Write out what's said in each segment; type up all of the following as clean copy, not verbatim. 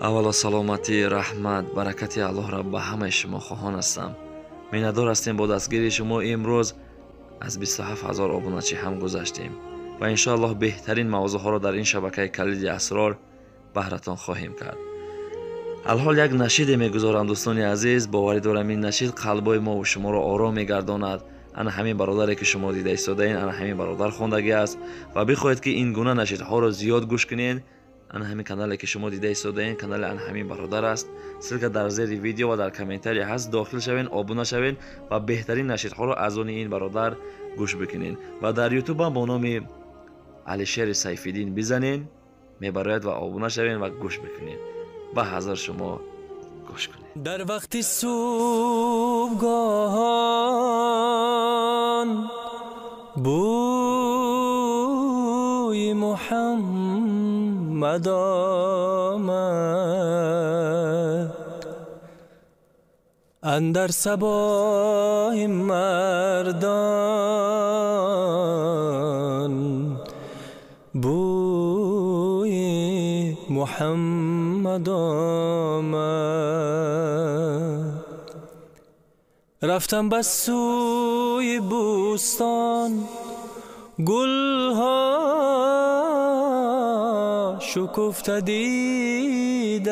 Аввало саломатӣ, раҳмат, баракати Аллоҳро ба ҳамаи шумо хоҳон ҳастам. Миннатдор ҳастем бо дастгирии шумо. Имрӯз аз 27 ҳазор обуначӣ ҳам гузаштем ва иншоаллоҳ беҳтарин мавзӯъҳоро дар ин шабакаи Калиди Асрор баҳратон хоҳем кард. Алҳол як нашиде мегузорам, дӯстони азиз. Боварӣ дорам, ин нашид қалбои мо шуморо ором мегардонад. Ана ҳамин бародаре ки шумо дида истодаин, ана ҳамин бародар хондагӣ аст ва бихоҳед ки ин гуна нашидҳоро зиёд гӯш кунед, ана ҳамин канале ки шумо дида истодаин, канали ана ҳамин бародар аст. Ссылка дар зери видео ва дар комментария ҳаст. Дохил шавен, обуна шавен ва беҳтарин нашидҳоро аз они ин бародар гӯш бикунед. Ва дар ютуб ҳам бо номи Алишери Сайфиддин бизанен, мебарояд ва обуна шавен ва гӯш бикунед. Ба ҳазар шумо гӯш кунед. Дар вақти субҳгоҳон бӯи Муҳаммад омад, андар сабоҳи мардон бӯи Муҳаммад омад. Рафтам ба сӯи бӯстон, гулҳо шукуфта дидам,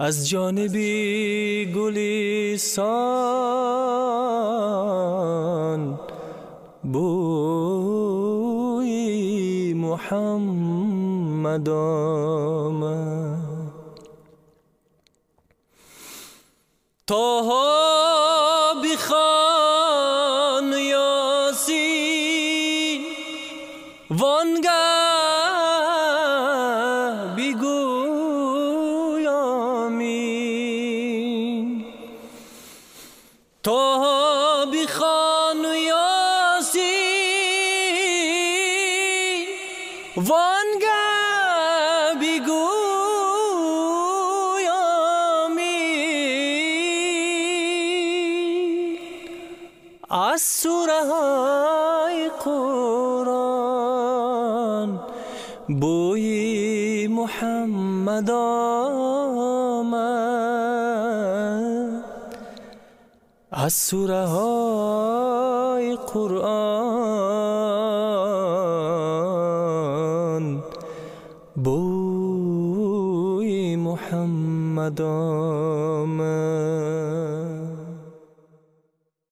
аз ҷониби гулистон бӯи Муҳаммад омад. Тоҳо бихон Ёсин, вонгаҳ бигӯй омин. Тоҳо бихон Ёсин, вонгаҳ бигӯй омин. Аз сураҳои Қуръон бӯи Муҳаммад омад, аз сураҳои Қуръон.